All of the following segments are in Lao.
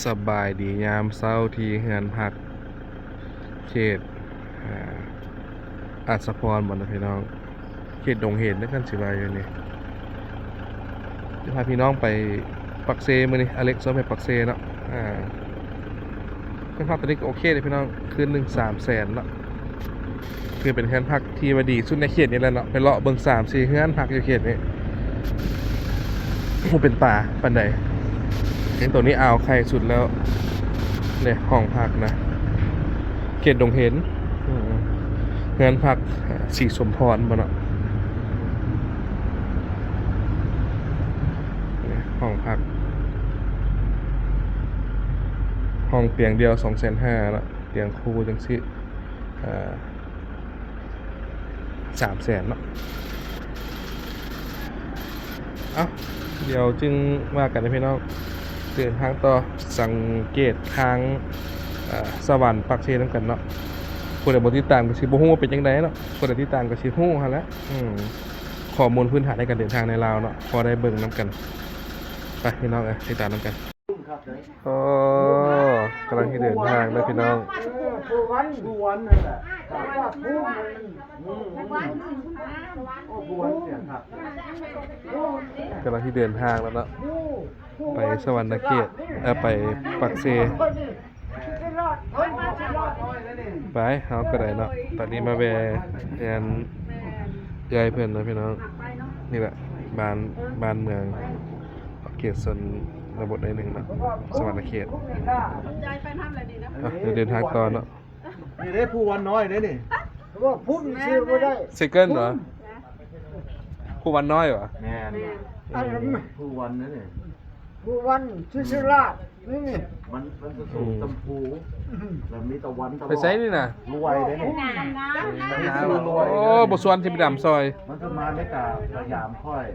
ສະບາຍດີຍາມເຊົ້າທີ່ເຮືອນພັກເຂດ ອາ ອາດສະພອນບໍ່ນະພີ່ນ້ອງ ເຂດດົງເຫັນນະ ຄັນຊິວ່າຢູ່ນີ້ ຈະພາພີ່ນ້ອງໄປປາກເຊມື້ນີ້ ອາເລັກຊວນໄປປາກເຊເນາະ ອາ ເຮືອນພັກຕົວນີ້ກໍໂອເຄເດ້ພີ່ນ້ອງ ຄືນໜຶ່ງສາມແສນເນາະ ຄືເປັນເຮືອນພັກທີ່ວ່າດີສຸດໃນເຂດນີ້ແຫຼະເນາະ ໄປເລາະເບິ່ງສາມສີ່ເຮືອນພັກຢູ່ເຂດນີ້ ບໍ່ເປັນຕາປານໃດ ເຫັນໂຕນີ້ອ່າວໄຂ່ສຸດແລ້ວ ເດ້ ຫ້ອງພັກນະ ເຂດດົງເຫັນ ເຮືອນພັກສີສົມພອນບໍ່ເນາະ ຫ້ອງພັກ ຫ້ອງຕຽງດຽວສອງແສນຫ້າເນາະ ຕຽງຄູ່ຈັ່ງຊີ້ ເອີ ສາມແສນເນາະ ເອົ້າ ດຽວຈຶ່ງວ່າກັນເດີພີ່ນ້ອງ ເດີນທາງຕໍ່ ສັງເກດທາງ ເອີ ສະຫວັນປາກເຊນຳກັນເນາະ ຜູ້ໃດບໍ່ຕິດຕາມກໍຊິບໍ່ຮູ້ວ່າເປັນຈັ່ງໃດເນາະ ຜູ້ໃດຕິດຕາມກໍຊິຮູ້ຫັ້ນແຫຼະ ອືມ ຂໍ້ມູນພື້ນຖານໃນການເດີນທາງໃນລາວເນາະ ພໍໄດ້ເບິ່ງນຳກັນ ໄປພີ່ນ້ອງເອີຍ ຕິດຕາມນຳກັນ. ອໍ ກຳລັງຊິເດີນທາງເດີພີ່ນ້ອງ ເອີ ຜູ້ວັນ ຜູ້ວັນນັ້ນແຫຼະ ອືມ ອືມ ໂອ້ ຜູ້ວັນສຽງຄັກ ກຳລັງຊິເດີນທາງແລ້ວເນາະ ໄປສະຫວັນນະເຂດ ເອີ ໄປປາກເຊ ໄປ ເຮົາກໍໄດ້ເນາະ ຕອນນີ້ມາແວ່ເຮືອນເອື້ອຍເພິ່ນເນາະພີ່ນ້ອງ ນີ້ແຫຼະ ບ້ານ ບ້ານເມືອງ ເຂດຊົນນະບົດໜ້ອຍໜຶ່ງເນາະ ສະຫວັນນະເຂດ ເດີນທາງຕໍ່ເນາະ ນີ້ເດ້ ພູວັນນ້ອຍເດ້ນີ້ ວ່າພຸ້ນຊື່ບໍ່ໄດ້ ຊິງເກີນເນາະ ພູວັນນ້ອຍຫວາ ແມ່ນ ອັນນັ້ນ ພູວັນນັ້ນນີ້ ພູວັນ ທີ່ສຸລາດ ນີ້ ມັນ ມັນຈະສູງ ອືມ ຈຳພູ ອືມ ແລ້ວມີຕາວັນຕະຫຼອດ ໄປໃສນີ້ນະ ລວຍເດ້ນີ້ ໂອ້ ບໍ່ຊວນຊິໄປດຳຊອຍ ມັນຈະມາເມກາ ສະຫຍາມຂ້ອຍ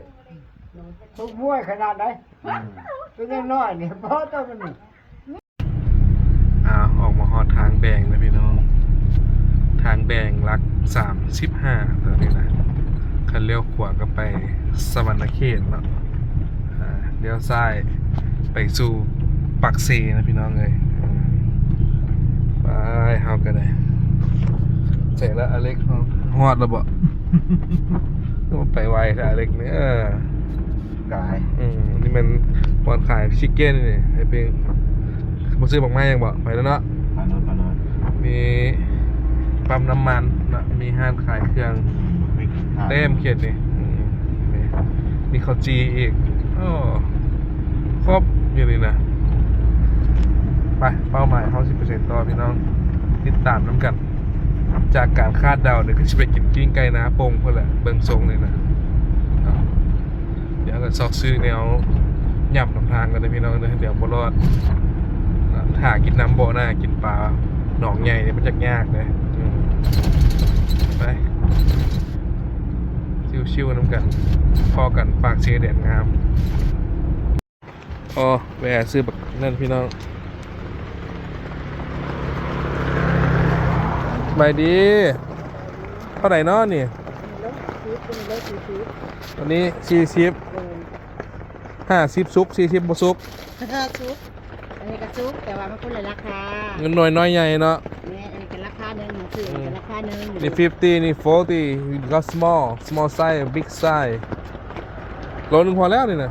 ຕົກຫ້ວຍຂະໜາດໃດ ອືມ ຕົວນ້ອຍໆນີ້ ພໍຕົວນີ້ ອາ ອອກມາຮອດທາງແບ່ງແລ້ວພີ່ນ້ອງ ທາງແບ່ງຫຼັກສາມສິບຫ້າ ຕອນນີ້ນະ ຄັນລ້ຽວຂວາກໍໄປສະຫວັນນະເຂດເນາະ ອາ ລ້ຽວຊ້າຍໄປສູ່ປາກເຊນະພີ່ນ້ອງເອີຍ ອືມ ໄປ ເຮົາກໍໄດ້ ໃສລະອາເລັກ ຮອດແລ້ວບໍ່? ໄປໄວແທ້ອາເລັກນີ້ ກາຍ ອືມ ນີ້ແມ່ນບ່ອນຂາຍຊີເກນນີ້ ໄອ້ເປັງ ບໍ່ຊື້ໝາກໄມ້ຫຍັງບໍ່? ໄປແລ້ວເນາະ ໄປເລີຍ ໄປເລີຍ ມີປ້ຳນ້ຳມັນເນາະ ມີຮ້ານຂາຍເຄື່ອງ ມີຂາຍ ເຕັມເຂດນີ້ ອືມ ມີ ມີເຂົ້າຈີ່ອີກ ໂອ້ ຄົບຢູ່ນີ້ນະ ໄປ ເປົ້າໝາຍເຮົາຊິໄປໃສຕໍ່ພີ່ນ້ອງ ຕິດຕາມນຳກັນ ຈາກການຄາດເດົານີ້ ຄືຊິໄປກິນປີ້ງໄກ່ນາໂປ່ງພຸ້ນແຫຼະ ເບິ່ງຊົງນີ້ນະ ດຽວກໍຊອກຊື້ແນວຫຍັບນຳທາງກັນເດີພີ່ນ້ອງເດີ ດຽວບໍ່ລອດ ຖ້າກິນນ້ຳບໍ່ໜ້າ ກິນປາໜອງໃຫຍ່ນີ້ມັນຈັກຍາກເດ້ ອືມ ໄປ ຊິວໆນຳກັນ ພໍ້ກັນປາກເຊແດນງາມ. ອໍ ແວ່ຊື້ບັກນັ້ນພີ່ນ້ອງ ສະບາຍດີ ເທົ່າໃດເນາະນີ້? ອັນນີ້ສີ່ສິບ ຫ້າສິບສຸກ ສີ່ສິບບໍ່ສຸກ ສຸກ ອັນນີ້ກໍສຸກ ແຕ່ວ່າມັນຄົນລະລາຄາ ເງິນໜ່ວຍນ້ອຍໃຫຍ່ເນາະ ແມ່ນ ອັນນີ້ກໍລາຄາໜຶ່ງ ຊື້ ອືມ ອັນນີ້ກໍລາຄາໜຶ່ງ ນີ້ fifty ນີ້ forty ກໍ small small size big size ໂລໜຶ່ງພໍແລ້ວນີ້ນະ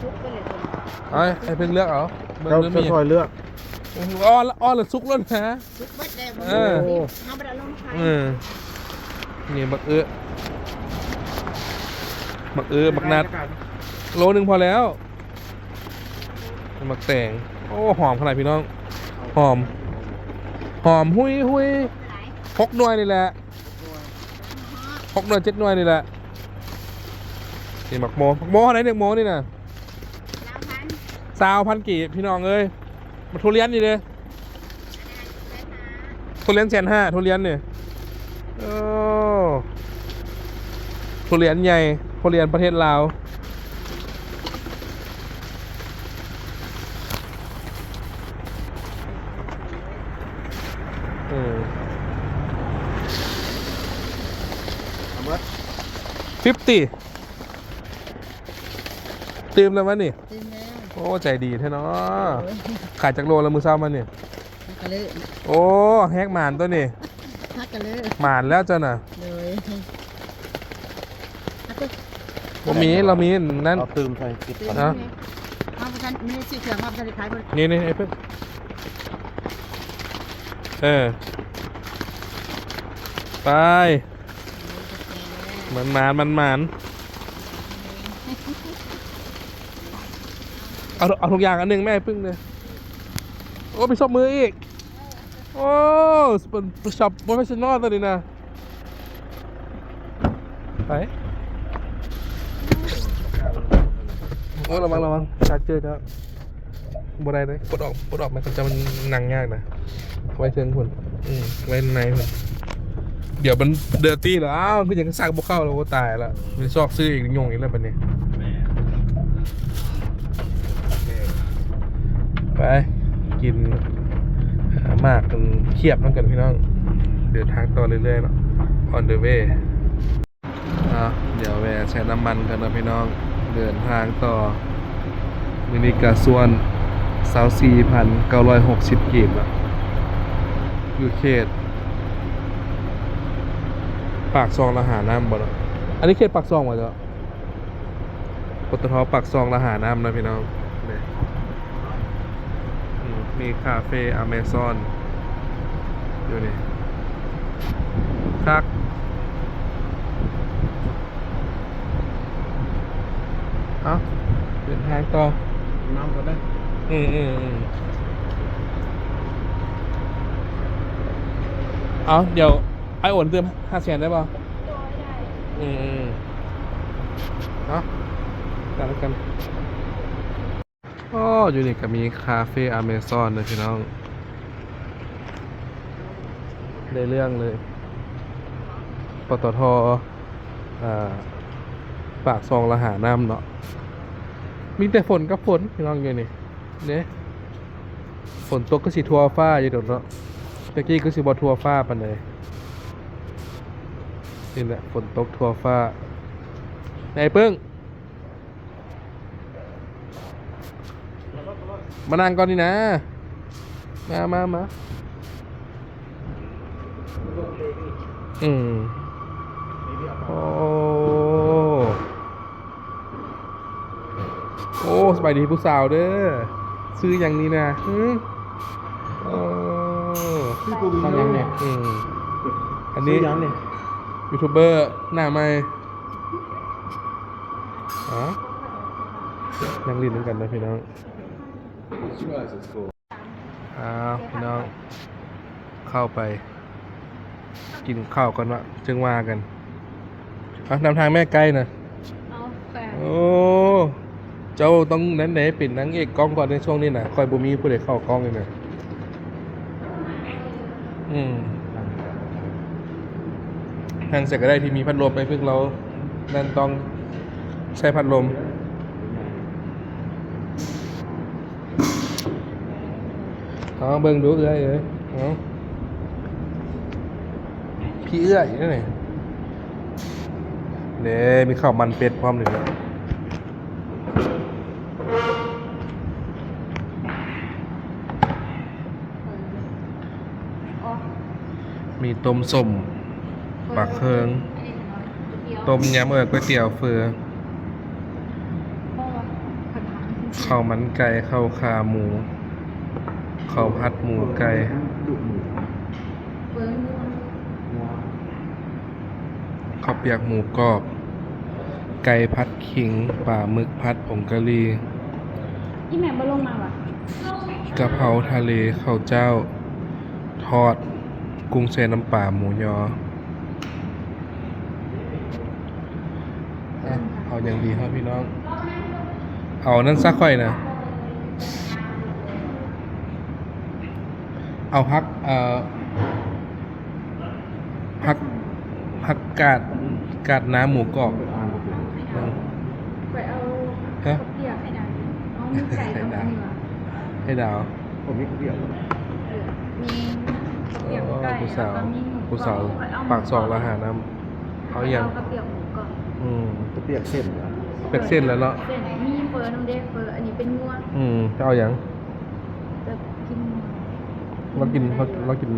ສຸກໄປເລີຍ ໃຫ້ ໃຫ້ເພິ່ນເລືອກເອົາ ເບິ່ງ ເຈົ້າ ເບິ່ງ ເຈົ້າ ມີ ຊ່ອຍເລືອກ ອໍ ອ່ອນລະ ອ່ອນລະສຸກໂລດນະ ສຸກເບິດແລ້ວ ເອີ ເຮົາບໍ່ໄດ້ເອົາລົງຂາຍ ເອີ ນີ້ບັກເອື້ອ ບັກເອື້ອ ບັກນັດ ໂລໜຶ່ງພໍແລ້ວ ບັກແຕງ ໂອ້ ຫອມຂະໜາດພີ່ນ້ອງ ຫອມ ຫອມຫຸຍໆ ຫົກໜ່ວຍນີ້ແຫຼະ ຫົກໜ່ວຍ ເຈັດໜ່ວຍນີ້ແຫຼະ ນີ້ບັກໂມ ບັກໂມເທົ່າໃດນີ້ ໂມນີ້ນະ ຊາວພັນ ຊາວພັນກີບ ພີ່ນ້ອງເອີຍ ບັກທຸລຽນນີ້ເດ້ ທຸລຽນແສນຫ້າ ທຸລຽນນີ້ ໂອ້ ທຸລຽນໃຫຍ່ ທຸລຽນປະເທດລາວ ເອີ fifty ຕື່ມແລ້ວວະນີ້? ຕື່ມແລ້ວ. ໂອ້ ໃຈດີແທ້ເນາະ. ໂອ້ຍ ຂາຍຈັກໂລລະມື້ເຊົ້າມານີ້? ຮັກກະເລີ. ໂອ້ ແຮກໝານຕົວນີ້. ຮັກກະເລີ. ໝານແລ້ວເຈົ້ານະ. ໂດຍ. ບໍ່ມີ ລາວມີນັ້ນ. ເອົາຕື່ມໃສ່ ເອົາບໍ່ທັນ ມີຊື່ເຄື່ອງ ເອົາບໍ່ທັນໄດ້ຂາຍ. ນີ້ໆ ໄອ້ເພິ່ນ ເອີ ໄປ. ມັນໝານ ມັນໝານ. ເອົາ ເອົາທຸກຢ່າງອັນໜຶ່ງແມ່ປຶ້ງເດີ. ໂອ້ ມີຊອບມືອີກ. ໂອ້ ເປັນຊອບໂປຣເຟສຊັນນໍຕົວນີ້ນະ. ໄປ. ໂອ້ ລະວັງ ລະວັງ ຊາເຈີເຈົ້າ. ບໍ່ໄດ້ເດ້ ປົດອອກ ປົດອອກ ມັນຈະ ມັນນັ່ງຍາກນະ. ໄວ້ເທິງພຸ້ນ ອືມ ໄວ້ໃນພຸ້ນ. ດຽວມັນເດີຕີ້ແລ້ວ. ອ້າວ ຄືຫຍັງຊັກບໍ່ເຂົ້າແລ້ວ. ໂອ້ ຕາຍລະ ມີຊອກຊື້ອີກ ຫຍຸ້ງອີກແລ້ວບັດນີ້. ແມ່ນ. ໄປກິນໝາກກັນ ຄຽບນຳກັນພີ່ນ້ອງ. ເດີນທາງຕໍ່ເລື້ອຍໆເນາະ on the way. ອ່າ ດຽວແວ່ໃສ່ນ້ຳມັນກ່ອນເນາະພີ່ນ້ອງ ເດີນທາງຕໍ່. ມື້ນີ້ກະສ່ວນຊາວສີ່ພັນເກົ້າຮ້ອຍຫົກສິບກີບເນາະ ຢູ່ເຂດປາກຊ່ອງລະຫານ້ຳບໍ່ເນາະ. ອັນນີ້ເຂດປາກຊ່ອງບໍ່ເຈົ້າ? ປຕທ ປາກຊ່ອງລະຫານ້ຳເນາະພີ່ນ້ອງ. ນີ້ ອືມ ມີຄາເຟອາເມຊອນຢູ່ນີ້ ຄັກ. ເອົ້າ ເດີນທາງຕໍ່. ນ້ຳກ່ອນເດີ. ອືມໆໆ ເອົາ ດຽວອ້າຍໂອນຕື່ມຫ້າແສນໄດ້ບໍ່? ໂດຍ ໄດ້. ອືມໆ ເອົາ ກັນແລ້ວກັນ. ອໍ ຢູ່ນີ້ກໍມີຄາເຟອາເມຊອນເດີພີ່ນ້ອງ. ໄດ້ເລື່ອງເລີຍ ປຕທ ອ່າ ປາກຊ່ອງລະຫານ້ຳເນາະ. ມີແຕ່ຝົນກັບຝົນພີ່ນ້ອງ ຢູ່ນີ້ເດ້. ຝົນຕົກຄືຊິທົ່ວຟ້າຢູ່ດອກເນາະ. ແຕ່ກີ້ຄືຊິບໍ່ທົ່ວຟ້າປານໃດ. ນີ້ແຫຼະ ຝົນຕົກທົ່ວຟ້າ. ໄອ້ປຶ້ງ ມານັ່ງກ່ອນນີ້ນະ. ມາ ມາ ມາ. ອືມ ໂອ້ ໂອ້ ສະບາຍດີຜູ້ສາວເດີ. ຊື່ຫຍັງນີ້ນະ? ຫື ໂອ້ ຊື່ຫຍັງນີ້? ອືມ ອັນນີ້ ຊື່ຫຍັງນີ້? ຢູທູບເບີໜ້າໃໝ່. ອ່າ ນັ່ງຫຼິ້ນນຳກັນນະພີ່ນ້ອງ. ອ້າວ ພີ່ນ້ອງ ເຂົ້າໄປກິນເຂົ້າກ່ອນເນາະ ຈຶ່ງວ່າກັນ. ເອົາ ນຳທາງແມ່ໄກ່ນະ. ເອົາ ໂອ້ ເຈົ້າຕ້ອງນັ້ນເດ້ ເປັນນາງເອກກ້ອງກ່ອນໃນຊ່ວງນີ້ນະ. ຂ້ອຍບໍ່ມີຜູ້ໃດເຂົ້າກ້ອງເລີຍນະ. ອືມ ນັ່ງໃສກໍໄດ້ທີ່ມີພັດລົມ. ໄອ້ປຶ້ງລາວນັ້ນຕ້ອງໃຊ້ພັດລົມ. ເອົາ ເບິ່ງດູເອື້ອຍເອີຍ. ເອົາ ພີ່ເອື້ອຍນີ້ ເດ້ ມີເຂົ້າມັນເປັດພ້ອມນີ້. ມີຕົ້ມສົ້ມ ປາເຄີງ ຕົ້ມຍຳ ເອີ ກ໋ວຍຕຽວ ເຝີ ເຂົ້າມັນໄກ່ ເຂົ້າຂາໝູ ເຂົ້າຜັດໝູໄກ່ ເຂົ້າປຽກໝູກອບ ໄກ່ຜັດ ຂີງ ປາໝຶກຜັດຜົງກະຫຼີ່ ອີ່ແມ່ບໍ່ລົງມາຫວາ? ກະເພົາທະເລ ເຂົ້າເຈົ້າທອດ ກຸ້ງແຊ່ນ້ຳປາ ໝູຍໍ. ອ່ະ ເອົາຫຍັງດີເຮົາພີ່ນ້ອງ? ເອົານັ້ນຊະຂ້ອຍນະ ເອົາຜັກ ເອີ ຜັກ ຜັກກາດ ກາດນາໝູກອບ. ເອີ ຂ້ອຍເອົາ ຮະ? ເຂົ້າປຽກໄຂ່ດາວ. ເອົາມີໄກ່ກັບເນື້ອ. ໄຂ່ດາວ ມີເຂົ້າປຽກບໍ່? ມີເຂົ້າປຽກໄກ່ ໂອ້ ຜູ້ສາວ ແລ້ວກໍມີໝູກອບ. ຜູ້ສາວປາກຊ່ອງລະຫານ້ຳ ເອົາຫຍັງ? ເອົາເຂົ້າປຽກໝູກອບ. ອືມ ເຂົ້າປຽກເສັ້ນຫວາ? ເປັນເສັ້ນແລ້ວເນາະ. ເສັ້ນ ມີ ເຟີນຳເດ້ ເຟີ ອັນນີ້ເປັນງົວ. ອືມ ເຈົ້າເອົາຫຍັງ? ແບບກິນງົວ. ລາວກິນ ລາວ ລາວກິນ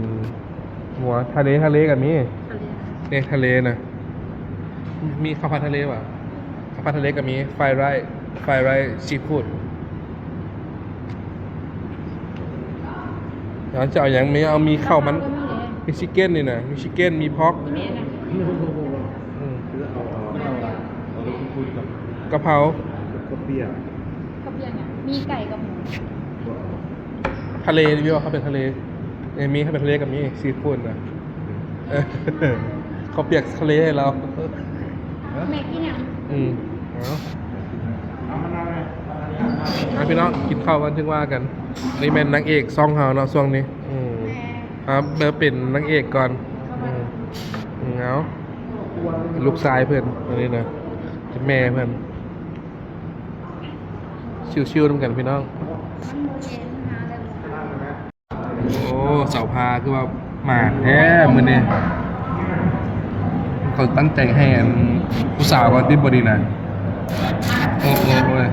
ງົວ. ທະເລ ທະເລກໍມີ. ທະເລ ນີ້ທະເລນະ. ມີເຂົ້າຜັດທະເລຫວາ? ເຂົ້າຜັດທະເລກໍມີ. Fried rice, fried rice seafood. ເຈົ້າເອົາຫຍັງ? ມີ ເອົາ ມີເຂົ້າມັນ. ມີຊິກເກັນນີ້ນະ. ມີຊິກເກັນ ມີພອກ. ອືມ ກະເພົາ. ເຂົ້າປຽກ ເຂົ້າປຽກຫຍັງ? ມີໄກ່ກັບໝູ. ທະເລ ມີບໍ່? ເຂົ້າປຽກທະເລ. ເອີ ມີ ເຂົ້າປຽກທະເລກໍມີ. ຊີຟູດນະ. ເອີ ເຂົ້າປຽກທະເລໃຫ້ລາວ. ແມັກກິນຫຍັງ? ອືມ ເອົາ ມາພີ່ນ້ອງ ກິນເຂົ້າກັນ ຈຶ່ງວ່າກັນ. ນີ້ແມ່ນນາງເອກຊ່ອງເຮົາເນາະ ຊ່ວງນີ້. ອືມ ແມ່ນ ອ່າ ມາເປັນນາງເອກກ່ອນ. ອືມ ອືມ ເອົາ ລູກຊາຍເພິ່ນ ອັນນີ້ນະ ເປັນແມ່ເພິ່ນ. ຊິວໆນຳກັນພີ່ນ້ອງ. ໂອ້ ສາວພາຄືວ່າໝານແທ້ມື້ນີ້. ເຂົາຕັ້ງໃຈໃຫ້ອັນຜູ້ສາວວ່າຕິ ບໍ່ດີນະ. ໂອ້ ໂອ້ ໂອ້ຍ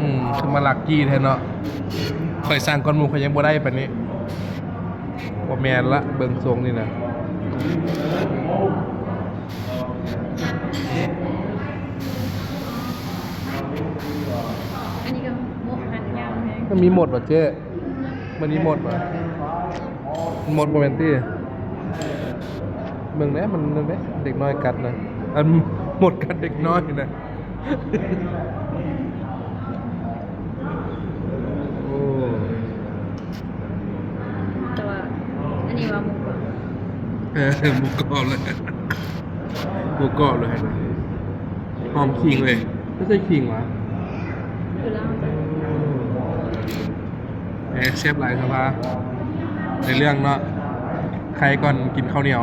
ອືມ ຄືມາລັກກີ້ແທ້ເນາະ. ຂ້ອຍສັ່ງກ່ອນໝູ່ ຂ້ອຍຍັງບໍ່ໄດ້ປານນີ້. ບໍ່ແມ່ນລະ ເບິ່ງຊົງນີ້ນະ. ອັນນີ້ກໍໝົດຫັ້ນຍາວແຮງ. ມັນມີໝົດຫວາເຈ້? ມັນມີໝົດຫວາ? ໝົດບໍ່ແມ່ນຕິ? ເບິ່ງແດ່ ມັນນັ້ນເດ້ ເດັກນ້ອຍກັດນະ. ອັນໝົດກັດເດັກນ້ອຍນະ. ໂອ້ ແຕ່ວ່າອັນນີ້ວ່າໝູກອບ. ເອີ ໝູກອບເລີຍ ໝູກອບເລີຍ. ຫອມຂີງເລີຍ. ບໍ່ໃສ່ຂີງຫວາ? ຄືລາວ. ເອີ ແຊບຫຼາຍສະພາ. ໃນເລື່ອງເນາະ ໄຄກ່ອນກິນເຂົ້າໜຽວ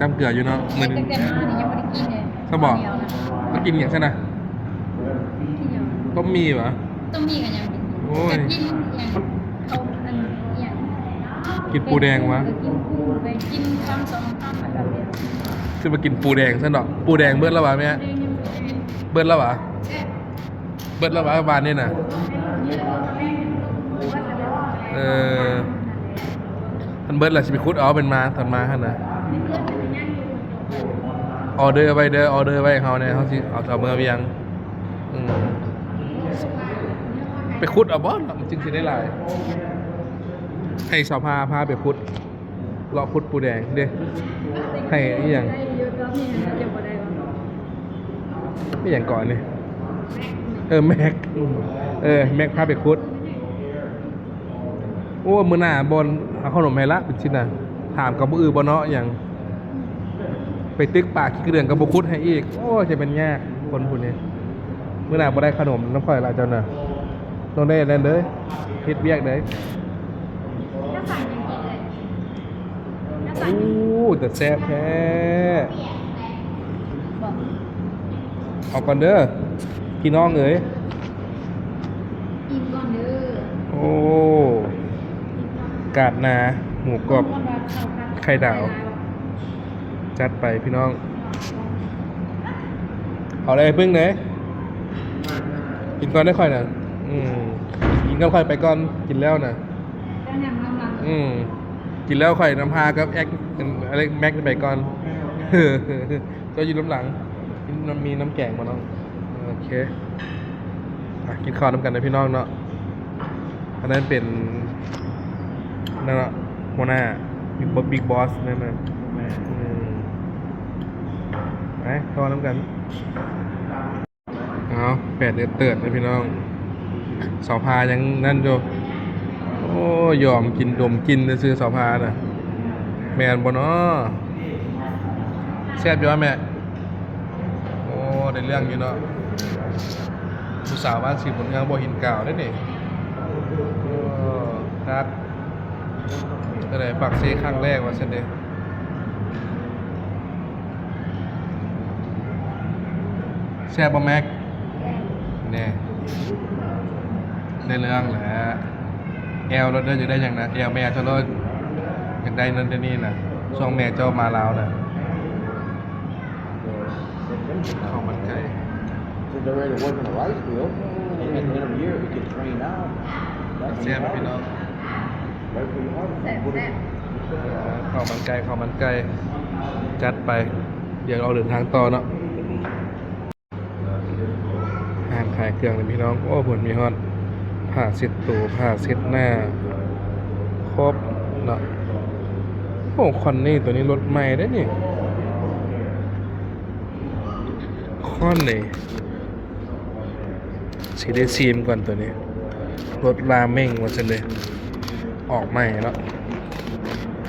ຈ້ຳເກືອຢູ່ເນາະ. ມື້ໜຶ່ງ ຕັ້ງແຕ່ມານີ້ຍັງບໍ່ໄດ້ກິນເລີຍ. ຊະບໍ? ເຂົ້າໜຽວນະ. ແລ້ວກິນຫຍັງຊັ້ນນະ? ກິນຫຍັງ? ຕົ້ມໝີ່ຫວາ? ຕົ້ມໝີ່ກັບຫຍັງ? ໂອ້ຍ ກິນຫຍັງ? ເຂົ້າອັນຫຍັງ? ກິນປູແດງຫວາ? ກິນປູແດງ ກິນຄຳສອງຄຳອັນດຽວ. ຄືວ່າກິນປູແດງຊັ້ນດອກ. ປູແດງເບິດແລ້ວຫວາແມ່? ເບິດແລ້ວຫວາ? ເບິດແລ້ວຫວາ ວານນີ້ນະ? ເອີ ມັນເບິດແລ້ວ ຊິໄປຂຸດເອົາ ເປັນມາ ຕອນມາຫັ້ນນະ. ອໍເດີໄວ້ເດີ ອໍເດີໄວ້ໃຫ້ເຮົາແດ່ ເຮົາຊິເອົາ ເອົາເມືອວຽງ. ອືມ ໄປຂຸດເອົາບໍ່ເນາະ ມັນຈຶ່ງຊິໄດ້ຫຼາຍ. ໃຫ້ສາວພາພາໄປຂຸດ ເລາະຂຸດປູແດງເດ້. ໃຫ້ອີ່ຫຍັງ ອີ່ຫຍັງເກາະນີ້? ເອີ ແມັກ ເອີ ແມັກພາໄປຂຸດ. ໂອ້ ມື້ໜ້າບ່ອນເອົາຂະໜົມໃຫ້ລະ ເປັນຊິນນະ. ຖາມກໍບໍ່ອື້ບໍ່ເນາະຫຍັງ. ໄປຕຶກປາຂີ້ກະເດືອນກໍບໍ່ຂຸດໃຫ້ອີກ. ໂອ້ຍ ຈະແມ່ນຍາກຄົນຜູ້ນີ້. ມື້ໜ້າບໍ່ໄດ້ຂະໜົມນຳຂ້ອຍລະເຈົ້ານະ. ຕ້ອງໄດ້ນັ້ນເດີ ເຮັດວຽກເດີ. ໂອ້ ແຕ່ແຊບແທ້. ເອົາກ່ອນເດີ ພີ່ນ້ອງເອີຍ. ອີ່ມກ່ອນເດີ. ໂອ້ ກາດໜາ ໝູກອບ ໄຂ່ດາວ. ຈັດໄປພີ່ນ້ອງ. ເອົາເລີຍເພິ່ງເດີ ກິນກ່ອນເດີຂ້ອຍນະ. ອືມ ກິນກັບຂ້ອຍໄປກ່ອນ ກິນແລ້ວນະ. ອືມ ກິນແລ້ວຂ້ອຍນຳພາກັບແອັກ ອັນ ອາເລັກ ແມັກໄປກ່ອນ. ເຈົ້າຢູ່ນຳຫຼັງ. ມີນ້ຳແກງບໍ່ນ້ອງ? ໂອເຄ ອ່ະ ກິນເຂົ້ານຳກັນເດີພີ່ນ້ອງເນາະ. ອັນນັ້ນເປັນ ນັ້ນເນາະ ຫົວໜ້າ ບິກ ບິກບອສນັ້ນນະ. ແມ່ນ ອືມ ໄປ ຕໍ່ນຳກັນ. ເອົາ ແປດເດືອນເຕີດເດີພີ່ນ້ອງ. ສາວພາຍັງນັ້ນຢູ່. ໂອ້ ຢອມກິນ ດົມກິ່ນຊື່ໆ ສາວພານະ. ແມ່ນບໍ່ເນາະ? ແຊບຢູ່ຫວາແມ່? ໂອ້ ໄດ້ເລື່ອງຢູ່ເນາະ. ຜູ້ສາວບ້ານສີບຸນເຮືອງບໍ່ເຫັນກາວເດ້ນີ້. ໂອ້ ຄັກ. ຈັ່ງໃດ ປາກເຊຄັ້ງແລກວ່າຊັ້ນເດ. ແຊບບໍ່ແມັກ? ແນ່ ໄດ້ເລື່ອງແຫຼະ. ແອວໂລດເດີ ຢາກໄດ້ຫຍັງນະ ແອວແມ່ເຈົ້າໂລດ. ຢາກໄດ້ນັ້ນໄດ້ນີ້ນະ ຊ່ວງແມ່ເຈົ້າມາລາວນະ. ເຂົ້າມັນໄກ່ They're ready to work in a rice field, and at the end of the year, it gets drained out. ແຊບພີ່ນ້ອງ Right for your heart. ເອີ ເຂົ້າມັນໄກ່ ເຂົ້າມັນໄກ່ ຈັດໄປ ດຽວເຮົາເດີນທາງຕໍ່ເນາະ. ຮ້ານຂາຍເຄື່ອງນີ້ພີ່ນ້ອງ ໂອ້ ເພິ່ນມີຮອດຜ້າເຊັດໂຕ ຜ້າເຊັດໜ້າ ຄົບເນາະ. ໂອ້ ຄອນນີ້ ໂຕນີ້ລົດໃໝ່ເດ້ນີ້ ຄອນນີ້. ຊິໄດ້ຊີມກ່ອນໂຕນີ້ ລົດລາເມັງວ່າຊັ້ນເດ ອອກໃໝ່ເນາະ.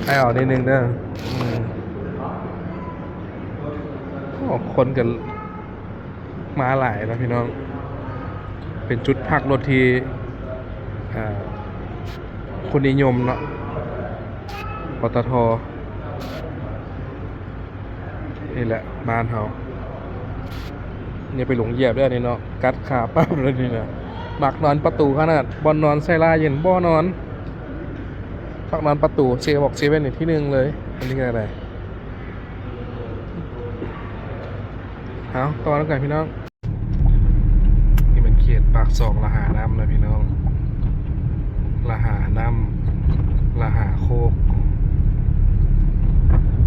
ໃຫ້ເອົານິດໜຶ່ງເດີ ອືມ. ໂອ້ ຄົນກໍມາຫຼາຍເນາະພີ່ນ້ອງ ເປັນຈຸດພັກລົດທີ່ ອ່າ ຄົນນິຍົມເນາະ ປຕທ. ນີ້ແຫຼະບ້ານເຮົາ ຢ່າໄປຫຼົງຢຽບເດີອັນນີ້ເນາະ ກັດຂາປັບເລີຍນີ້ນະ. ມັກນອນປະຕູຂະໜາດ ບ່ອນນອນໃສ່ລາເຢັນບໍ່ນອນ ມັກນອນປະຕູ ເຊບອກເຊເວັນນີ້ທີໜຶ່ງເລີຍ ອັນນີ້ກໍໄດ້. ເອົາ ຕໍ່ນຳກັນພີ່ນ້ອງ. ນີ້ແມ່ນເຂດປາກຊ່ອງລະຫານ້ຳນະພີ່ນ້ອງ ລະຫານ້ຳ ລະຫາໂຄກ.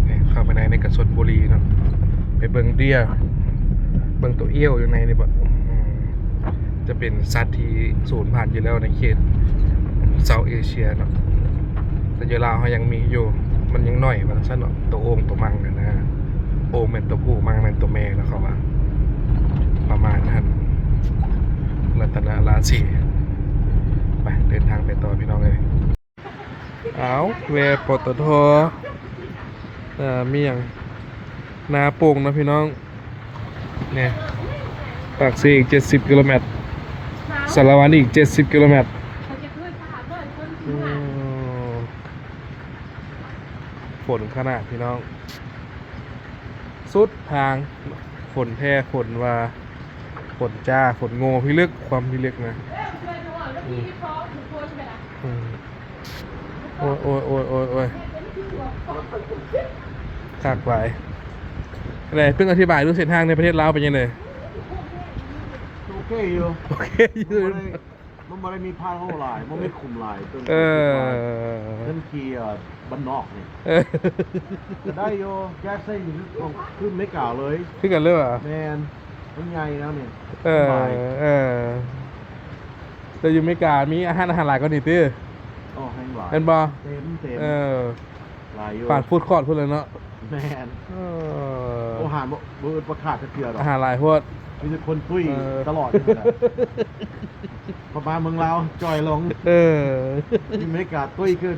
ນີ້ເຂົ້າໄປໃນນີ້ກະຊົນບຸລີເນາະ ໄປເບິ່ງເດຍ ເບິ່ງໂຕອ່ຽວຢູ່ໃນນີ້ບໍ. ອືມ ຈະເປັນສັດທີ່ສູນພັນຢູ່ແລ້ວໃນເຂດເຊົາເອເຊຍເນາະ ແຕ່ຢູ່ລາວເຮົາຍັງມີຢູ່ ມັນຍັງໜ້ອຍວ່າຊັ້ນເນາະ ໂຕໂອ່ງໂຕມັງຫັ້ນນະ. ໂອ່ງແມ່ນໂຕຜູ້ ມັງແມ່ນໂຕແມ່ເນາະ ເຂົາວ່າປະມານນັ້ນ. ລັດຕະນະລາສີ ໄປ ເດີນທາງໄປຕໍ່ພີ່ນ້ອງເອີຍ. ອ້າວ ແວ່ ປຕທ ເອີ ມີຫຍັງ ນາໂປ່ງເນາະພີ່ນ້ອງ. ນີ້ ປາກເຊອີກເຈັດສິບກິໂລແມັດ ສາລະວັນອີກເຈັດສິບກິໂລແມັດ. ໂອ້ ຝົນຂະໜາດພີ່ນ້ອງ ສຸດທາງ ຝົນແທ້ ຝົນວ່າ ຝົນຈ້າ ຝົນໂງ່ພິລຶກ ຄວາມພິລຶກນະ. ອືມ ອືມ. ໂອ້ຍ ໂອ້ຍ ໂອ້ຍ ໂອ້ຍ ໂອ້ຍ ຄັກຫຼາຍ. ແລ້ວເພິ່ນອະທິບາຍດູເສັ້ນທາງໃນປະເທດລາວເປັນຈັ່ງໃດ? ໂອເຄຢູ່ ໂອເຄຢູ່ ມັນບໍ່ໄດ້ ມັນບໍ່ໄດ້ມີພາດໂຮຫຼາຍ ບໍ່ມີຂຸມຫຼາຍ ເອີ ເພິ່ນຂີ່ ເອີ ບ້ານນອກນີ້ ເອີ ກໍໄດ້ຢູ່ ແກເຊັງຄືຂອງ ຄືອາເມລິກາເລີຍ ຄືກັນເລີຍຫວາ? ແມ່ນ ມັນໃຫຍ່ແລ້ວນີ້ ເອີ ສະບາຍ ເອີ. ແຕ່ຢູ່ອາເມລິກາມີຮ້ານອາຫານຫຼາຍກວ່ານີ້ຕິ? ໂອ້ ແຮງຫຼາຍ ແມ່ນບໍ່? ເຕັມ ເຕັມ ເອີ ຫຼາຍຢູ່ ປານຟູດຄອດພຸ້ນແຫຼະເນາະ. ແມ່ນ ເອີ ໂອ້ ອາຫານບໍ່ ບໍ່ອຶດບໍ່ຂາດຈັກເທື່ອດອກ ອາຫານຫຼາຍໂພດ ມີແຕ່ຄົນຕຸ້ຍ ເອີ ຕະຫຼອດຢູ່ຫັ້ນແຫຼະ. ພໍມາເມືອງລາວຈ່ອຍລົງ ເອີ ຢູ່ອາເມລິກາຕຸ້ຍຂຶ້ນ.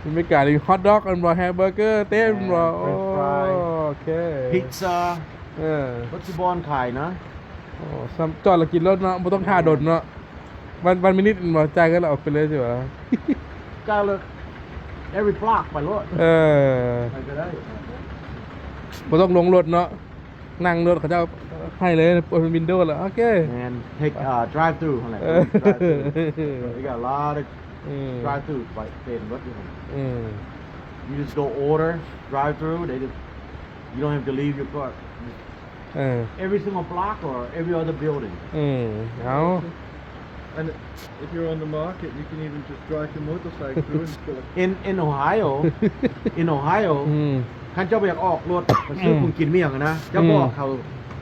ອາເມລິການີ້ຮອດດັອກ ແມ່ນບໍ່? ແຮມເບີເກີເຕັມ ແມ່ນບໍ່? ເຟຣນຊ໌ຟຣາຍ ໂອ້ ໂອເຄ ພິດຊາ ເອີ ເບິດສູ່ບ່ອນຂາຍນະ. ໂອ້ ຊ່ຳຈອດແລ້ວກິນໂລດເນາະ ບໍ່ຕ້ອງຖ້າດົນເນາະ. ວັນ ວັນມິນິດແມ່ນບໍ່? ຈ່າຍເງິນແລ້ວອອກໄປເລີຍຊິຫວາ? ຈ່າຍເລີຍ ເອັບວີບລັອກໄປໂລດ ເອີ ໄປກໍໄດ້ ບໍ່ຕ້ອງລົງລົດເນາະ ນັ່ງລົດເຂົາເຈົ້າໃຫ້ເລີຍ ເປີດວິນໂດແລ້ວ ໂອເຄ ແມ່ນ ເທກ ເອີ ດຣາຍທຣູຫັ້ນແຫຼະ ເອີ ດຣາຍທຣູ ເຂົາເຈົ້າ drive through ໄປເຕັມເບິດຢູ່ຫັ້ນ ອືມ you just go order drive through they just you don't have to leave your car. ເອີ every single block or every other building. ອືມ ເອົາ And if you're on the market, you can even just drive your motorcycle through and fill it. In, in Ohio, in Ohio, ອືມ ຄັນເຈົ້າບໍ່ຢາກອອກລົດ ໄປຊື້ ອືມ ຂອງກິນມີຫຍັງນະ ເຈົ້າ ອືມ ບອກເຂົາ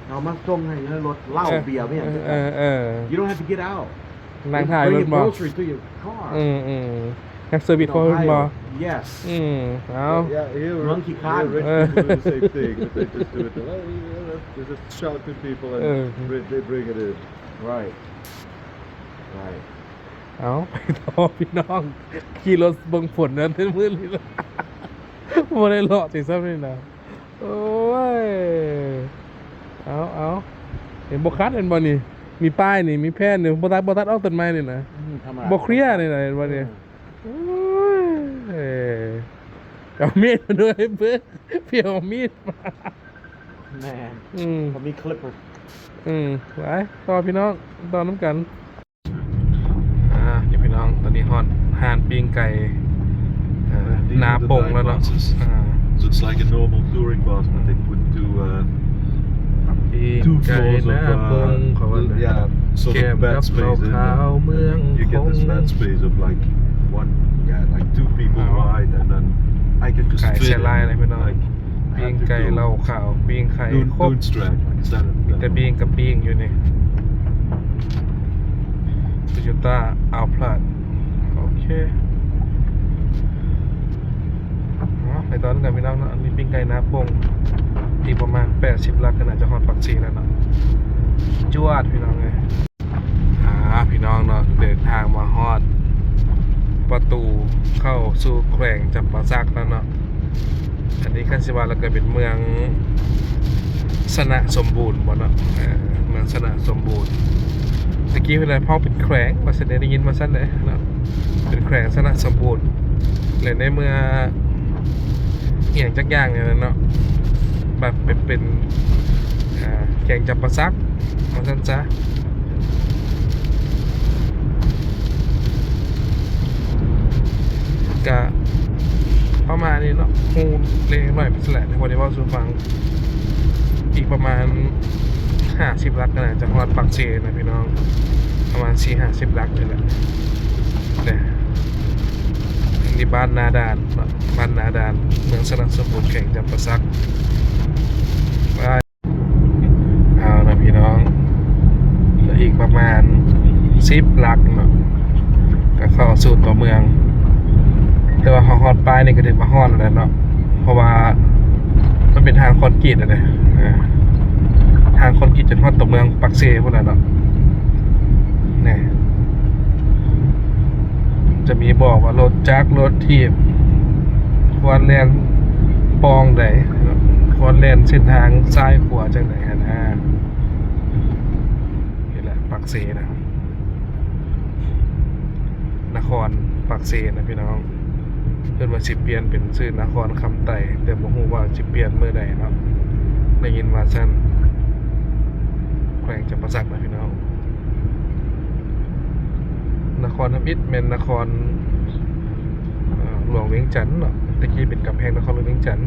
ເຂົາມາສົ່ງໃຫ້ໃນລົດ ເຫຼົ້າ ເອີ ເບຍ ມີຫຍັງ ເອີ ເອີ You don't have to get out. ນັ່ງຖ້າຢູ່ລົດບໍ່? Bring your grocery to your car. ອືມ ອືມ Have service for him ບໍ່? Yes. ອືມ ເອົາ Yeah, here, ເມືອງຂີ້ຄ້ານ here rich people do the same thing, but they just do it the, they just shout to people and ເອີ bring, they bring it in. Right. Right. ເອົາ ໄປຕໍ່ພີ່ນ້ອງ ຂີ່ລົດເບິ່ງຝົນນັ້ນມື້ນີ້ ບໍ່ໄດ້ເລາະຕິຊ້ຳນີ້ນະ. ໂອ້ຍ ເອົາ ເອົາ ເຫັນບໍ່ຄັດແມ່ນບໍ່ນີ້? ມີປ້າຍນີ້ ມີແຜ່ນນີ້ ບໍ່ຕັດ ບໍ່ຕັດອອກຕົ້ນໄມ້ນີ້ນະ ອືມ ທຳມະດາ ບໍ່ເຄລຍນີ້ນະ ເຫັນບໍ່ນີ້? ອືມ ໂອ້ຍ ເອົາມີດມາດ້ວຍເບິ່ງ ເພິ່ນເອົາມີດມາ ແມ່ນ ອືມ ເຂົາມີຄລິບເປີດ ອືມ ໄປຕໍ່ພີ່ນ້ອງ ຕໍ່ນຳກັນ. ອ່າ ນີ້ພີ່ນ້ອງ ຕອນນີ້ຮອດຮ້ານປີ້ງໄກ່ ເອີ ນາປົງແລ້ວເນາະ ອ່າ It's like a normal touring bus, but they put two, uh, Two floors of, uh, yeah, sort of bed space, isn't it? You get this bed space of, like, one, yeah, like, two people wide, and then I can just fit in, like, ປີ້ງໄກ່ ເຫຼົ້າຂາວ ປີ້ງໄຂ່ ຄົບ ມີແຕ່ປີ້ງກັບປີ້ງຢູ່ນີ້ Toyota Alphard ໂອເຄ ໄປຕໍ່ກັນພີ່ນ້ອງເນາະ ອັນນີ້ປີ້ງໄກ່ນາໂປ່ງ ອີກປະມານແປດສິບຫຼັກກໍໜ້າຈະຮອດປາກເຊແລ້ວເນາະ ຈວດພີ່ນ້ອງເອີຍ. ອ່າ ພີ່ນ້ອງເນາະ ເດີນທາງມາຮອດປະຕູເຂົ້າສູ່ແຂວງຈຳປາສັກແລ້ວເນາະ ອັນນີ້ຄັນຊິວ່າແລ້ວກໍເປັນເມືອງຊະນະສົມບູນບໍເນາະ ເອີ ເມືອງຊະນະສົມບູນ ຕະກີ້ເພິ່ນເວົ້າເປັນແຂວງ ວ່າຊັ້ນເດ ໄດ້ຍິນວ່າຊັ້ນເດເນາະ ເປັນແຂວງຊະນະສົມບູນ ແລະ ໃນເມື່ອ ອີ່ຫຍັງຈັກຢ່າງນີ້ແຫຼະເນາະ ແບບເປັນ ເປັນ ອ່າ ແຂວງຈຳປາສັກ ວ່າຊັ້ນຊະ ກະປະມານນີ້ເນາະ ຮູ້ເລັກໆນ້ອຍໆໄປຊັ້ນແຫຼະ ທີ່ບໍ່ໄດ້ເວົ້າສູ່ຟັງ ອີກປະມານຫ້າສິບຫຼັກກໍໜ້າຈະຮອດປາກເຊນະພີ່ນ້ອງ ປະມານສີ່ຫ້າສິບຫຼັກນີ້ແຫຼະ ເດ້ ອັນນີ້ບ້ານນາດານເນາະ ບ້ານນາດານ ເມືອງຊະນະສົມບູນ ແຂວງຈຳປາສັກ ເອົາລະພີ່ນ້ອງ ເຫຼືອອີກປະມານສິບຫຼັກເນາະ ກໍເຂົ້າສູ່ຕົວເມືອງ ແຕ່ວ່າເຮົາຮອດປ້າຍນີ້ກໍຖືວ່າຮອດແລ້ວເນາະ ເພາະວ່າມັນເປັນທາງຄອນກຣີດແລ້ວເດ້ ທາງຄອນກຣີດຈົນຮອດຕົວເມືອງປາກເຊພຸ້ນແຫຼະເນາະ ນີ້ ຈະມີບອກວ່າລົດຈັກລົດຖີບຄວນແລ່ນປ່ອງໃດ ຄວນແລ່ນເສັ້ນທາງຊ້າຍຂວາຈັ່ງໃດຫັ້ນນະ ນີ້ແຫຼະປາກເຊນະ ນະຄອນປາກເຊນະພີ່ນ້ອງ ເພິ່ນວ່າຊິປ່ຽນເປັນຊື່ນະຄອນຄຳໄຕ ແຕ່ບໍ່ຮູ້ວ່າຊິປ່ຽນມື້ໃດເນາະ ໄດ້ຍິນວ່າຊັ້ນ ແຂວງຈຳປາສັກນະພີ່ນ້ອງ. ນະຄອນທຳອິດແມ່ນນະຄອນ ເອີ ຫຼວງວຽງຈັນເນາະ ແຕ່ກີ້ເປັນກຳແພງນະຄອນຫຼວງວຽງຈັນ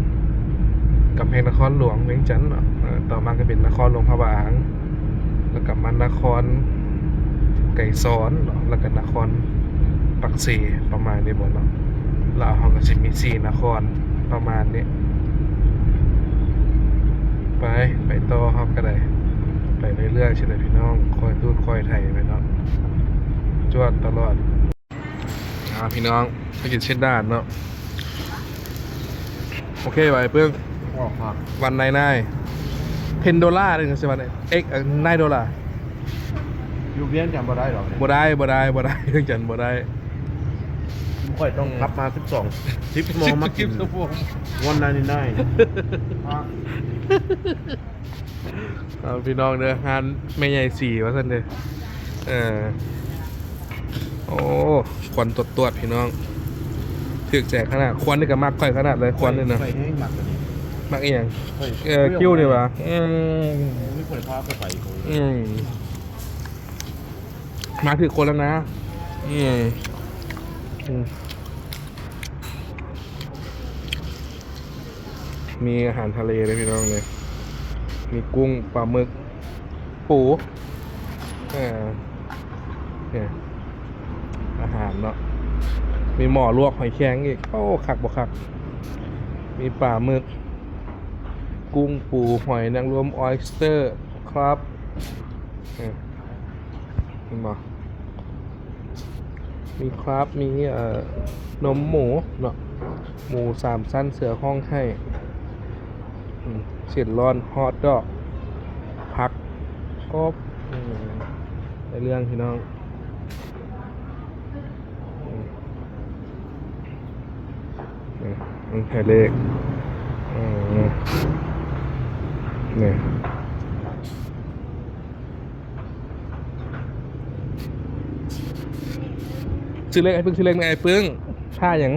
ກຳແພງນະຄອນຫຼວງວຽງຈັນເນາະ ເອີ ຕໍ່ມາກໍເປັນນະຄອນຫຼວງພະບາງ ແລ້ວກໍມານະຄອນໄກສອນເນາະ ແລ້ວກໍນະຄອນປາກເຊ ປະມານນີ້ບໍເນາະ ລາວເຮົາກໍຊິມີສີ່ນະຄອນ ປະມານນີ້ ໄປ ໄປຕໍ່ເຮົາກໍໄດ້ ໄປເລື້ອຍໆຊີ້ແຫຼະພີ່ນ້ອງ ຄ່ອຍຕູດຄ່ອຍໄຖໄປເນາະ ຈວດຕະຫຼອດ ອ່າ ພີ່ນ້ອງ ໄປກິນເສັ້ນດານເນາະ ໂອເຄ ບາຍປຶ້ງ ອອກມາ ວັນນາຍນາຍ ເທັນໂດລາ ຫຼືຊິວ່າ ເອັກ ນາຍໂດລາ ຢູ່ວຽງຈັນບໍ່ໄດ້ດອກ ບໍ່ໄດ້ ບໍ່ໄດ້ ບໍ່ໄດ້ ວຽງຈັນບໍ່ໄດ້ ຂ້ອຍຕ້ອງ ເອີ ຂັບມາສິບສອງ ສິບຊົ່ວໂມງມາກິນ ສິບຊົ່ວໂມງ ວັນນາຍນາຍ ເອົາ ພີ່ນ້ອງເດີ ຮ້ານແມ່ໃຫຍ່ສີວ່າຊັ້ນເດີ ເອີ ໂອ້ ຄວັນຕວດໆ ພີ່ນ້ອງ ຖືກໃຈຂະໜາດ ຄວັນນີ້ກໍມັກຂ້ອຍຂະໜາດເລີຍ ຄວັນນີ້ນະ ຂ້ອຍແຮງມັກອັນນີ້ ມັກອີ່ຫຍັງ ຂ້ອຍ ເອີ ຄິ້ວນີ້ຫວາ ອືມ ນີ້ຂ້ອຍພາໄປໄປ ອືມ ມາຖືກຄົນແລ້ວນະ ອືມ ອືມ ມີອາຫານທະເລເດ້ພີ່ນ້ອງເດ້ ມີກຸ້ງ ປາໝຶກ ປູ ເອີ ນີ້ ອາຫານເນາະ ມີໝໍລວກຫອຍແຄງອີກ ໂອ້ ຄັກບໍ່ຄັກ ມີປາໝຶກ ກຸ້ງ ປູ ຫອຍນາງລວມ ອອຍສເຕີ ຄຣັບ ເອີ ເຫັນບໍ່? ມີຄຣັບ ມີ ເອີ ນົມໝູເນາະ ໝູສາມຊັ້ນ ເສືອຮ້ອງໄຫ້ ອືມ ເສັ້ນລ້ອນ ຮອດດອກ ຜັກ ຄົບ ອືມ ໄດ້ເລື່ອງພີ່ນ້ອງ ອືມ ນີ້ ໃຫ້ເລກ ອືມ ນີ້ ຊື້ເລກ ອ້າຍປຶ້ງ ຊື້ເລກ ອ້າຍປຶ້ງ ຖ້າຫຍັງ?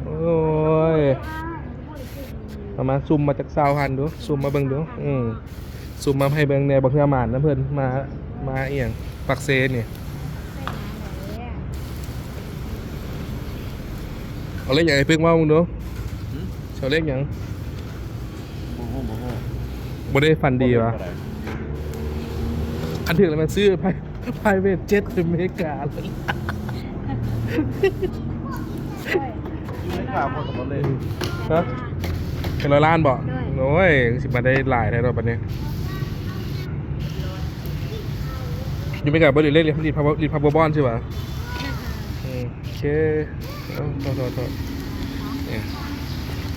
ໂອ້ຍ ເອົາມາ ຊຸ່ມມາຈັກຊາວພັນດູ ຊຸ່ມມາເບິ່ງດູ ອືມ ຊຸ່ມມາໃຫ້ເບິ່ງແດ່ ບໍ່ເທື່ອໝານນຳເພິ່ນ ມາ ມາອີ່ຫຍັງ ປາກເຊນີ້ ເອົາເລກຫຍັງ ອ້າຍປຶ້ງ ເວົ້າເບິ່ງດູ ຫື? ເອົາເລກຫຍັງ? ບໍ່ຮູ້ ບໍ່ຮູ້. ບໍ່ໄດ້ຝັນດີຫວາ? ຄັນຖືກແລ້ວແມ່ນຊື້ private jet ໄປອາເມລິກາ. ອາເມລິກາບໍ່ສຳເລັດ. ຮະ? ເປັນຮ້ອຍລ້ານບໍ່? ໂດຍ. ໂອ້ຍ ຊິມາໄດ້ຫຼາຍແທ້ດອກບັດນີ້. ຢູ່ອາເມລິກາບໍ່ໄດ້ເຫຼັ້ນ ຫຼິ້ນ ຫຼິ້ນ Powerball ຊິຫວາ? ອືມ ໂອເຄ. ເອົາ ໂທດໆໆ ນີ້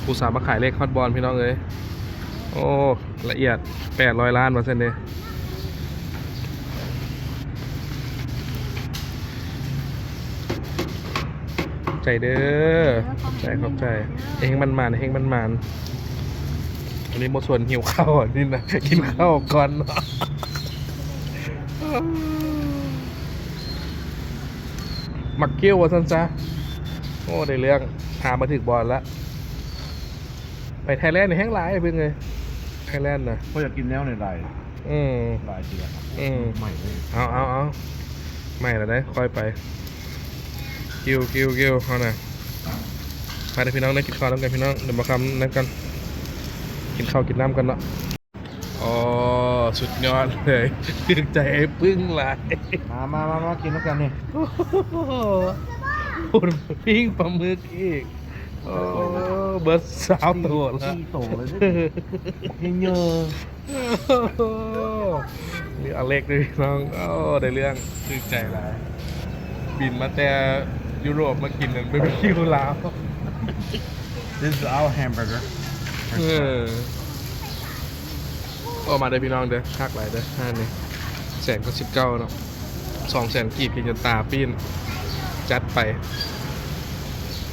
ອຸດສ່າມາຂາຍເລກຮອດບ່ອນ ພີ່ນ້ອງເອີຍ. ໂອ້ ລະອຽດ ແປດຮ້ອຍລ້ານວ່າຊັ້ນເດ້. ຂອບໃຈເດີ. ເອີ ຂອບໃຈ ຂອບໃຈ. ເຮັງໆໝານໆ ເຮັງໆໝານໆ. ອັນນີ້ບໍ່ຊວນຫິວເຂົ້າ ອັນນີ້ນະ ກິນເຂົ້າກ່ອນເນາະ. ໝາກຄິ້ວວ່າຊັ້ນຊະ. ໂອ້ ໄດ້ເລື່ອງ ຫາມາຖືກບ່ອນລະ. ໄປໄທແລນນີ້ແຮງຫຼາຍເບິ່ງເອີຍ ໄທແລນນະ. ຂ້ອຍຢາກກິນແນວໃດໆ. ອືມ ຫຼາຍເທື່ອ. ອືມ ໃໝ່ເລີຍ. ເອົາໆໆ ໃໝ່ລະໄດ໋ ຄ່ອຍໄປ. ກິວໆໆ ເຮົານະ. ມາເດີພີ່ນ້ອງ ໄດ້ກິນເຂົ້ານຳກັນພີ່ນ້ອງ. ດຽວມາຄຳນຳກັນ ກິນເຂົ້າກິນນ້ຳກັນເນາະ. ອໍ ສຸດຍອດເລີຍ ຖືກໃຈໄອ້ປຶ້ງຫຼາຍ. ມາໆໆ ກິນນຳກັນນີ້. ໂອ້ໂຫ ປີ້ງປາໝຶກອີກ. ໂອ້ ເບິດຊາວໂຕລະ ສີ່ໂຕເລີຍເດີ. ເຮີຍ ມີອາເລັກດ້ວຍພີ່ນ້ອງ. ໂອ້ ໄດ້ເລື່ອງ ຖືກໃຈຫຼາຍ. ບິນມາແຕ່ຢູໂຣບມາກິນນັ້ນ ບາບີຄິວລາວ. This is our hamburger. ເອີ ໂອ້ ມາເດີພີ່ນ້ອງເດີ ຄັກຫຼາຍເດີຮ້ານນີ້. ແສນເກົ້າສິບເກົ້າເນາະ ສອງແສນກີບ ກິນຈົນຕາປີ້ນ. ຈັດໄປ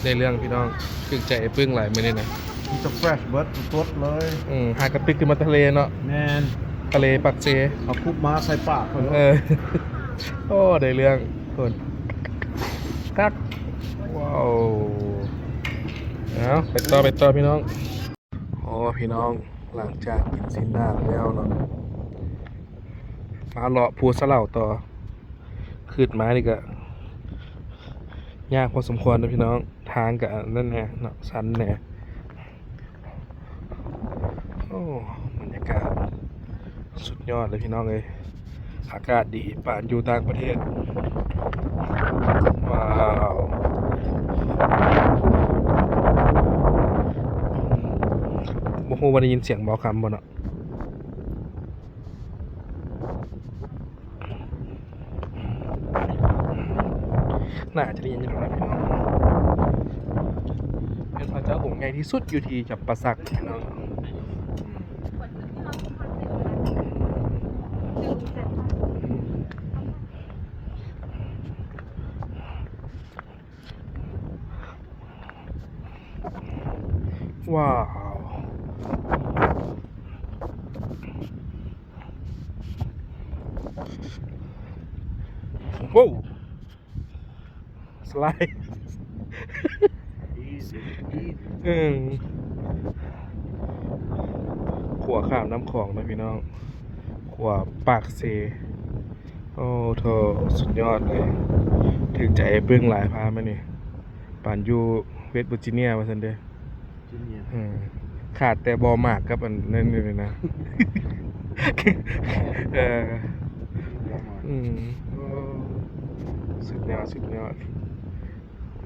ໄດ້ເລື່ອງພີ່ນ້ອງ ຖືກໃຈໄອ້ປຶ້ງຫຼາຍມື້ນີ້ນະ. ມີແຕ່ fresh ເບິດ ສົດໆເລີຍ. ອືມ ຫາກະຕຶກຂຶ້ນມາແຕ່ທະເລເນາະ. ແມ່ນ ທະເລປາກເຊ ເອົາຄຸບມາໃສ່ປາກເພິ່ນ. ເອີ ໂອ້ ໄດ້ເລື່ອງ ຄົນ ຄັກ. ວ້າວ ເອົາ ໄປຕໍ່ ໄປຕໍ່ພີ່ນ້ອງ. ໂອ້ ພີ່ນ້ອງ ຫຼັງຈາກກິນຊີ້ນດາດແລ້ວເນາະ ມາເລາະພູສະເຫຼົາຕໍ່. ຂຶ້ນມານີ້ກະຍາກພໍສົມຄວນເນາະພີ່ນ້ອງ ທາງກະອັນນັ້ນແດ່ເນາະ ຊັນແດ່. ໂອ້ ບັນຍາກາດສຸດຍອດເລີຍພີ່ນ້ອງເອີຍ. ອາກາດດີປານຢູ່ຕ່າງປະເທດ. ວ້າວ ບໍ່ຮູ້ວ່າໄດ້ຍິນສຽງບໍ່ຄຳບໍ່ເນາະ. ໜ້າຈະໄດ້ຍິນຢູ່ດອກນະພີ່ນ້ອງ. ເປັນພະເຈົ້າອົງໃຫຍ່ທີ່ສຸດຢູ່ທີ່ຈຳປາສັກພີ່ນ້ອງ. ວ້າວ ໂວ້ ສະໄລ ອີຊີ ອີຊີ ເອີ ຂົວຂ້າມນ້ຳຂອງນະພີ່ນ້ອງ ຂົວປາກເຊ. ໂອ້ໂທ້ ສຸດຍອດເລີຍ ຖືກໃຈອ້າຍປຶ້ງຫຼາຍ ພາມານີ້ ປານຢູ່ເວສເວີຈິເນຍວ່າຊັ້ນເດ້. ເອີ ຂາດແຕ່ບໍ່ໝາກກັບອັນນັ້ນຢູ່ນີ້ນະ. ເອີ ອືມ ໂອ້ ສຸດຍອດ ສຸດຍອດ.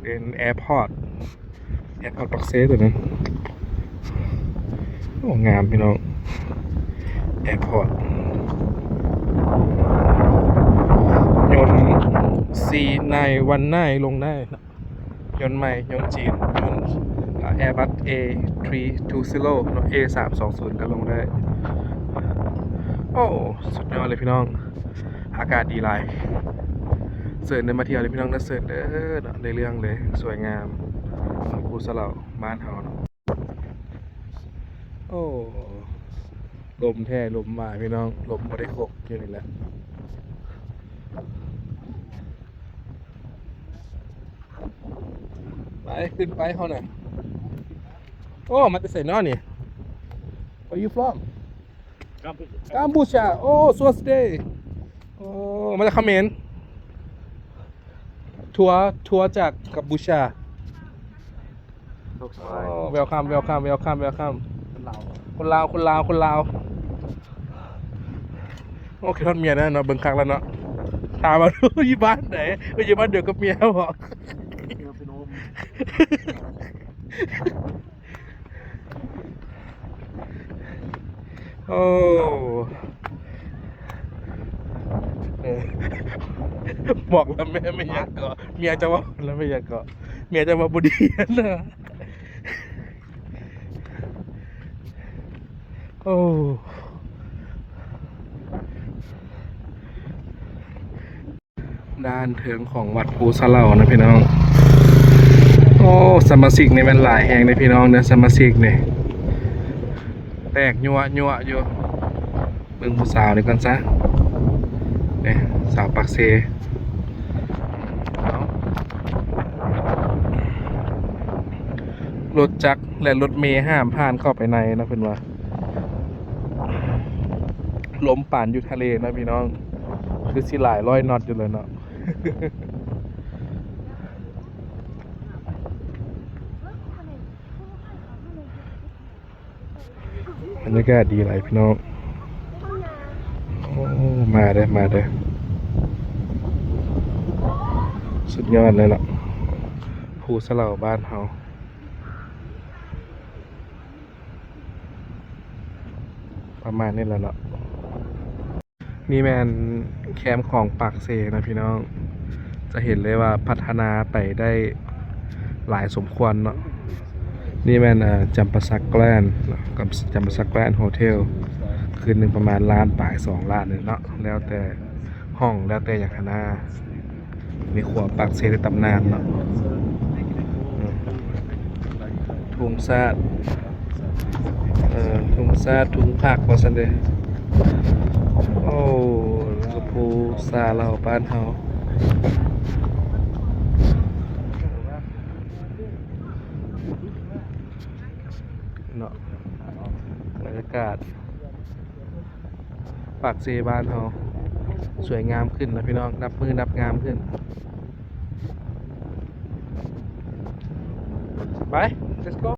ເປັນແອພອດ ແອພອດປາກເຊໂຕນັ້ນ. ໂອ້ ງາມພີ່ນ້ອງ ແອພອດ ຍົນຊີໄນວັນໄນລົງໄດ້ເນາະ. ຍົນໃໝ່ ຍົນຈີນ ຍົນ ອາ ແອບັດ ເອ ທຣີທູຊີໂຣເນາະ ເອສາມສອງສູນ ກະລົງໄດ້. ໂອ້ ສຸດຍອດເລີຍພີ່ນ້ອງ ອາກາດດີຫຼາຍ. ເຊີນເດີມາທ່ຽວເດີພີ່ນ້ອງເດີ ເຊີນເດີເນາະ ໄດ້ເລື່ອງເລີຍ ສວຍງາມ ພູສະເຫຼົາບ້ານເຮົາເນາະ. ໂອ້ ລົມແທ້ລົມວ່າພີ່ນ້ອງ ລົມບໍ່ໄດ້ຄົກຢູ່ນີ້ແຫຼະ. ໄປ ຂຶ້ນໄປເຮົານະ. ໂອ້ ມາແຕ່ໃສເນາະນີ້? Where you from? ກຳປູຊາ. ກຳປູຊາ. ໂອ້ ສວດສະເດ. ໂອ້ ມາຈາກຂະເໝນ. ທົວ ທົວຈາກກຳປູຊາ. ໂອ້ welcome welcome welcome welcome. ຄົນລາວ ຄົນລາວ ຄົນລາວ ຄົນລາວ. ໂອເຄ ຮອດເມຍແລ້ວເນາະ ເບິ່ງຄັກແລ້ວເນາະ. ຖາມວ່າຢູ່ບ້ານໃດ? ເອີ ຢູ່ບ້ານດຽວກັບເມຍບໍ? ໂອ້ ເອີ ບອກລະແມ່ ແມ່ຫຍັງເກາະ? ເມຍເຈົ້າເວົ້າລະແມ່ຫຍັງເກາະ? ເມຍເຈົ້າເວົ້າບໍ່ດີນະ. ໂອ້ ດ້ານເທິງຂອງວັດພູສະເຫຼົ່ານະພີ່ນ້ອງ. ໂອ້ ສະມາຊິກນີ້ແມ່ນຫຼາຍແຮງເດ້ພີ່ນ້ອງເດີ ສະມາຊິກນີ້ ແຕກຍົວະໆຢູ່. ເບິ່ງຜູ້ສາວນີ້ກ່ອນຊະ ນີ້ ສາວປາກເຊ. ເອົາ ລົດຈັກ ແລະ ລົດເມຫ້າມຜ່ານເຂົ້າໄປໃນນະ ເພິ່ນວ່າ. ລົມປານຢູ່ທະເລເນາະພີ່ນ້ອງ ຄືຊິຫຼາຍຮ້ອຍໜອດຢູ່ແລ້ວເນາະ. ບັນຍາກາດດີຫຼາຍພີ່ນ້ອງ. ໂອ້ ມາເດີ ມາເດີ ສຸດຍອດເລີຍເນາະ ພູສະເຫຼົ່າບ້ານເຮົາ. ປະມານນີ້ແຫຼະເນາະ. ນີ້ແມ່ນແຄມຂອງປາກເຊນະພີ່ນ້ອງ. ຈະເຫັນເລີຍວ່າພັດທະນາໄປໄດ້ຫຼາຍສົມຄວນເນາະ. ນີ້ແມ່ນ ເອີ ຈຳປາສັກແກຣນ ຈຳປາສັກແກຣນໂຮເທວ ຄືນໜຶ່ງປະມານລ້ານປາຍ ສອງລ້ານນີ້ເນາະ ແລ້ວແຕ່ຫ້ອງ ແລ້ວແຕ່ຫຍັງຫັ້ນນາ. ນີ້ຂົວປາກເຊໃນຕຳນານເນາະ. ທຸງຊາດ ເອີ ທຸງຊາດ ທຸງຜັກວ່າຊັ້ນເດ. ໂອ້ ລະກະພູສາເຫຼົ່າບ້ານເຮົາເນາະ. ບັນຍາກາດ ປາກເຊບ້ານເຮົາສວຍງາມຂຶ້ນນະພີ່ນ້ອງ ນັບມື້ນັບງາມຂຶ້ນ. ໄປ let's go.